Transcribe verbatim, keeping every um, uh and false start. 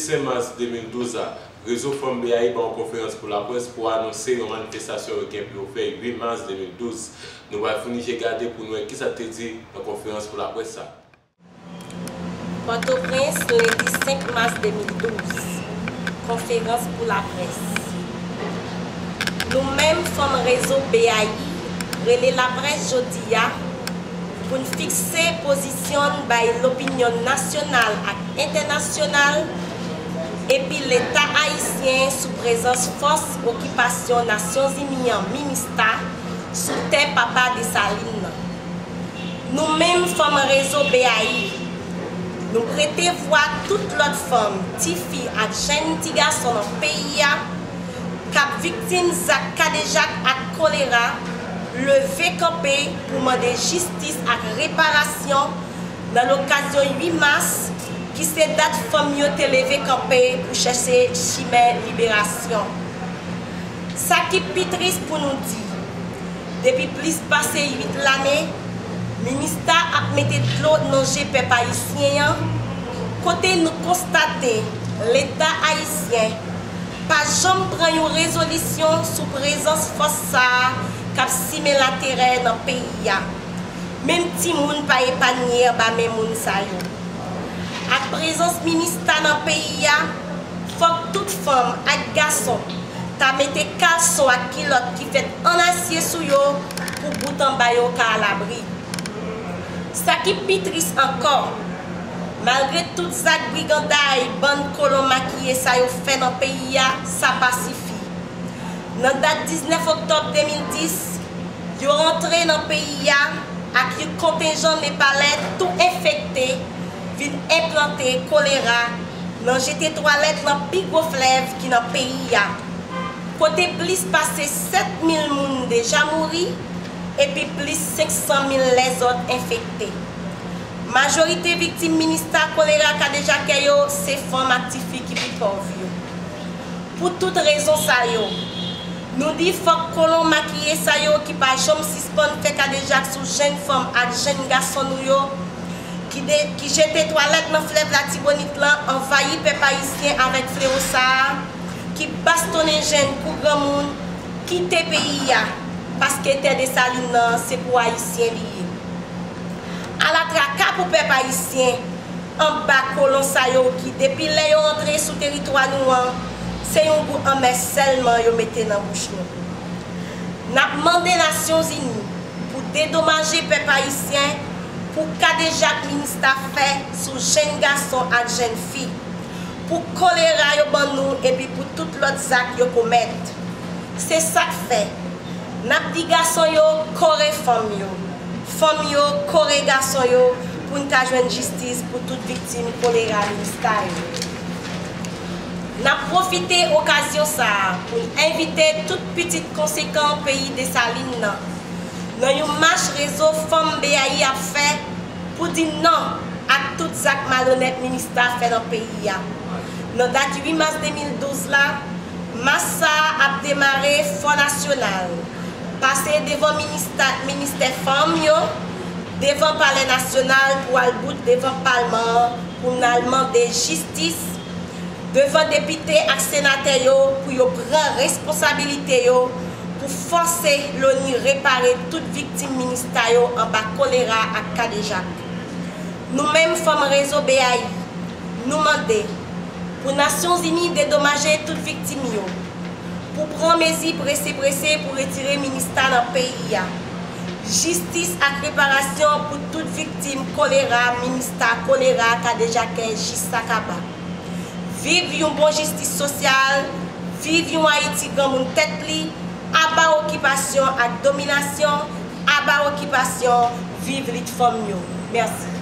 Senk mas de mil douz la, Rezo Fanm B A I ba yon konferans pou laprès pou anonse yon manifestasyon yo gen pou yo fè uit mas de mil douz. Nou pral founi je gade pou n wè kisa te di nan konferans pou laprès sa. Pòtoprens, lendi senk mas de mil douz. Konferans pou laprès. Nou menm fanm Rezo B A I rele laprès jodi a pou n fikse pozisyon n bay lopinyon nasyonal ak entènasyonal epi Leta ayisyen sou prezans fòs okipasyon Nasyonzini an, minista, sou tè Papa Desalin nan. Nou menm fanm Rezo B A I, nou prete vwa tout lòt fanm, tifi ak jèn ti gason nan peyi a k ap viktim zak kadejak ak kolera, leve kanpe pou mande jistis ak reparasyon nan lokazyon uit mas, ki se dat fanm yo te leve kanpe pou chèche chimen liberasyon. Sa ki pi tris pou nou di, depi plis pase uit lane, minista ap mete dlo nan je pèp ayisyen an, kote nou konstate Leta ayisyen pa janm pran yon rezolisyon sou prezans fòs sa a k ap simen laterè nan peyi a. Menm timoun pa epanye anba men moun sa yo. Ak prezans minista nan peyi a, fòk tout fanm ak gason ta mete kalson ak kilòt ki fèt an asye sou yo pou bout anba yo ka alabri. Sa ki pi tris ankò, malgre tout zak briganday bann kolon makiye sa yo fè nan peyi a, sa pa sifi. Nan dat diznèf oktòb de mil dis, yo rantre nan peyi a ak yon kontenjan Nepalè tou enfekte, vin enplante kolera nan jete twalèt nan pi gwo flèv ki nan peyi a, kote plis pase sèt mil moun deja mouri epi plis senk san mil lèzòt enfekte. Majorite viktim minista kolera kadejakè yo se fanm ak tifi ki pi pòv yo. Pou tout rezon sa yo, nou di fòk kolon makiye sa yo ki pa janm sispann fè kadejak sou jèn fanm ak jèn gason nou yo, ki, de, ki jete twalèt nan flèv Latibonit lan, anvayi pèp ayisyen avèk flewo sa a, ki bastonnen jèn kou granmoun, kite peyi a, paske tè Desalin nan se pou Ayisyen li ye. Ala traka pou pèp ayisyen anba kolon sa yo ki, depi lè yo antre sou teritwa nou an, se yon gou anmè sèlman yo mete nan bouch nou. N ap mande Nasyonzini pou dedomaje pèp ayisyen pou kadejak minista fè sou jèn gason ak jèn fi, pou kolera yo ban nou epi pou tout lòt zak yo komèt. Se sa k fè n ap di gason yo kore fanm yo, fanm yo kore gason yo pou n ka jwenn jistis pou tout viktim kolera minista yo. N ap pwofite okazyon sa a pou n envite tout pitit konsekan peyi Desalin nan, nan yon mach Rezo Fanm B A I ap fè pou di non ak tout zak malonèt minista fè nan peyi a. Nan dat uit mas de mil douz la, mach sa a ap demare Fò Nasyonal, pase devan minista, ministè fanm yo, devan Palè Nasyonal pou al bout devan Palman an pou n al mande jistis devan depite ak senatè yo pou yo pran responsabilite yo pou fòse Loni repare tout viktim minista yo anba kolera ak kadejak. Nou menm fanm Rezo B A I, nou mande pou Nasyonzini dedomaje tout viktim yo, pou pran mezi prese prese pou retire minista nan peyi a. Jistis ak reparasyon pou tout viktim kolera, minista kolera, kadejakè jis sa kaba. Viv yon bon jistis sosyal, viv yon Ayiti granmoun tèt li, aba okipasyon ak dominasyon, aba okipasyon, viv lit fanm yo. Mèsi.